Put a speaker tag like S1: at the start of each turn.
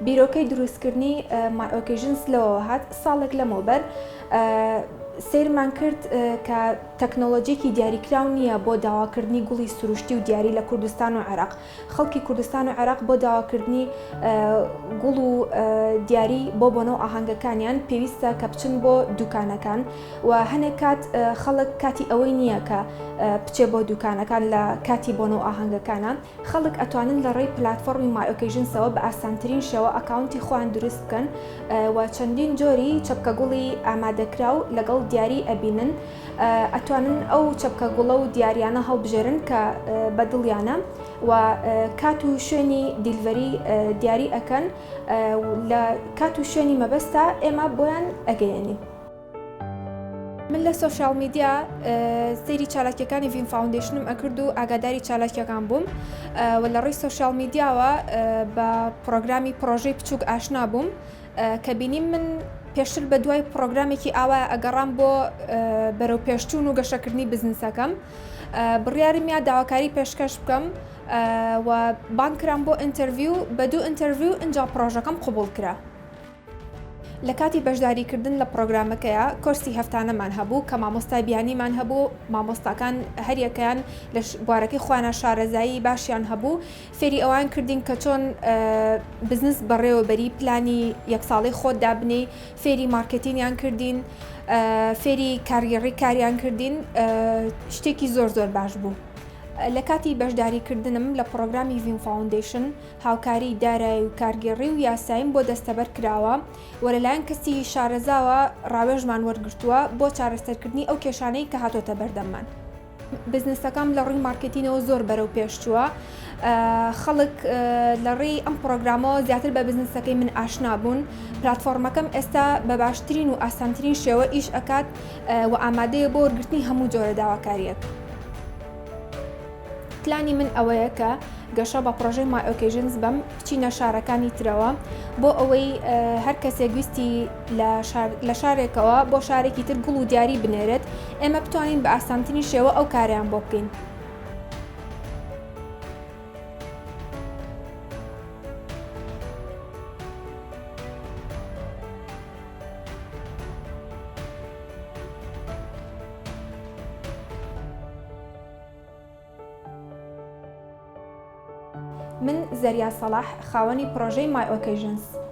S1: بیرۆکەی دروستکردنی My Occasions لەوەوە هات، ساڵێک لەمەوبەر سەیرمان کرد کە تەکنۆلۆجیەکی دیاریکراو نییە بۆ داواکردنی گوڵی سروشتی و دیاری لە کوردستان و عێراق. خەڵکی کوردستان و عێراق بۆ داواکردنی گوڵ و دیاری بۆ بۆنە و ئاهەنگەکانیان پێویستە کە بچن بۆ دوکانەکان و هەنێک کات خەڵک کاتی ئەوەی نییە کە بچێ بۆ دوکانەکان لە کاتی بۆنە و ئاهەنگەکانە. خەڵک ئەتوانن لە ڕێی پلاتفۆڕمی My Occasions ەوە بە ئاسانترین شێوە ئەکاونتی خۆیان دروست بکەن و چەندین جۆری چەپکە گوڵی ئامادەکراو لەگەڵ دیاری ئەبینن ئەتوانن ئەو چەپکە گوڵە و دیاریانە هەڵبژێرن کە بە دڵیانە و کات و شوێنی delivery دیاری ئەکەن لە کات و شوێنی مەبەستا ئێمە بۆیان ئەگەیەنین. من لە social media سەیری چالاکیەکانی ڤین فاوندەیشنم ئەکرد و ئاگاداری چالاکیەکان بووم و لە ڕێی social media وە بە پرۆگرامی پرۆژەی بچووک ئاشنا بووم کە بینیم من پێشتر بە دوای پرۆگرامێکی ئاوا ئەگەڕام بۆ بەرەو پێشچوون و گەشەکردنی بزنسەکەم بڕیارم یا داواکاری پێشکەش بکەم و بانگ کرام بۆ interview بە دوو interview ئینجا پرۆژەکەم قبوڵ کرا. لە کاتی بەشداریکردن لە پڕۆگرامەکەیا کۆرسی هەفتانەمان هەبوو کە مامۆستای بیانیمان هەبوو، مامۆستاکان هەریەکەیان لە بوارەکەی خۆیانا شارەزایی باشیان هەبوو، فێری ئەوان کردین کە چۆن بزنس بەڕێوەبەری، پلانی یەک ساڵەی خۆت دابنێی، فێری مارکێتینیان کردین، فێری کارگێڕی کاریان کردین، شتێکی زۆر زۆر باش بوو. لە کاتی بەشداریکردنم لە پڕۆگرامی ڤیم فاوندەیشن، هاوکاری دارایی و کارگێڕی و یاساییم بۆ دەستەبەر کراوە و لەلایەن کەسی شارەزاوە ڕاوێژمان وەرگرتووە بۆ چارەسەرکردنی ئەو کێشانەی کە هاتۆتە بەردەممان. بزنسەکەم لە ڕووی مارکێتینەوە زۆر بەرەو پێش چووە، خەڵک لە ڕێی ئەم پڕۆگرامەوە زیاتر بە بزنسەکەی من ئاشنا بوون، پلاتفۆڕمەکەم ئێستا بە باشترین و ئاسانترین شێوە ئیش ئەکات و ئامادەیە بۆ وەرگرتنی هەموو جۆرە داواکارییەک. پلانی من ئەوەیە کە گەشە بە پڕۆژەی My Occasions بەم، بچینە شارەکانی ترەوە بۆ ئەوەی هەر کەسێک ویستی لە شارێکەوە بۆ شارێکی تر گوڵ و دیاری بنێرێت، ئێمە بتوانین بە ئاسانترین شێوە ئەو کارەیان بۆ بکەین. من زەریا سەڵاح خاوەنی پڕۆژەی My Occasions.